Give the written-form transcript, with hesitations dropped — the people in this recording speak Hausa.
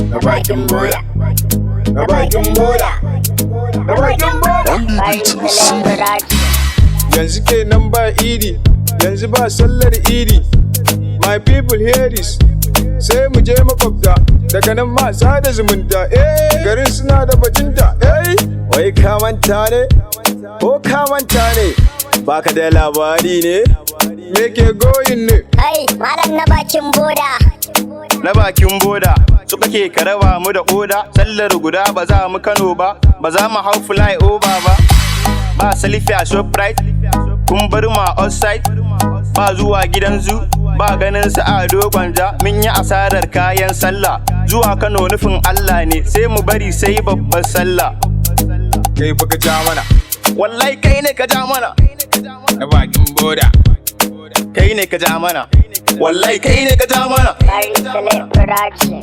Na bakin boda. Na bakin boda. Na bakin boda. Bari Sule Production. Yanzu kenan ba Idi, yanzu ba sallar Idi. My people, hear this. Sai mu je makwabta, daga nan ma sada zumunta. Eh, garin suna da bajinta. Eh, wai ka manta ne? Ko ka manta ne? Baka da labari ne? Me ke going ne? Kai, malam na bakin boda. Na bakin boda, su kake ka raba mu da oda. Sallar guda ba za mu Kano ba, ba za mu hau fly over ba. Ba selfie a Shoprite, kun bar mu a outside. Ba zuwa gidan zoo, ba ganin su a Gwanja. Mun yi asarar kayan sallah. Zuwa Kano nufin Allah ne, sai mu bari sai babbar sallah. Kai fa ka ja mana. Wallahi kai ne ka ja mana. Na bakin boda. Kai ne ka ja mana. Wallahi kai ne ka ja mana. Bari Sule Production.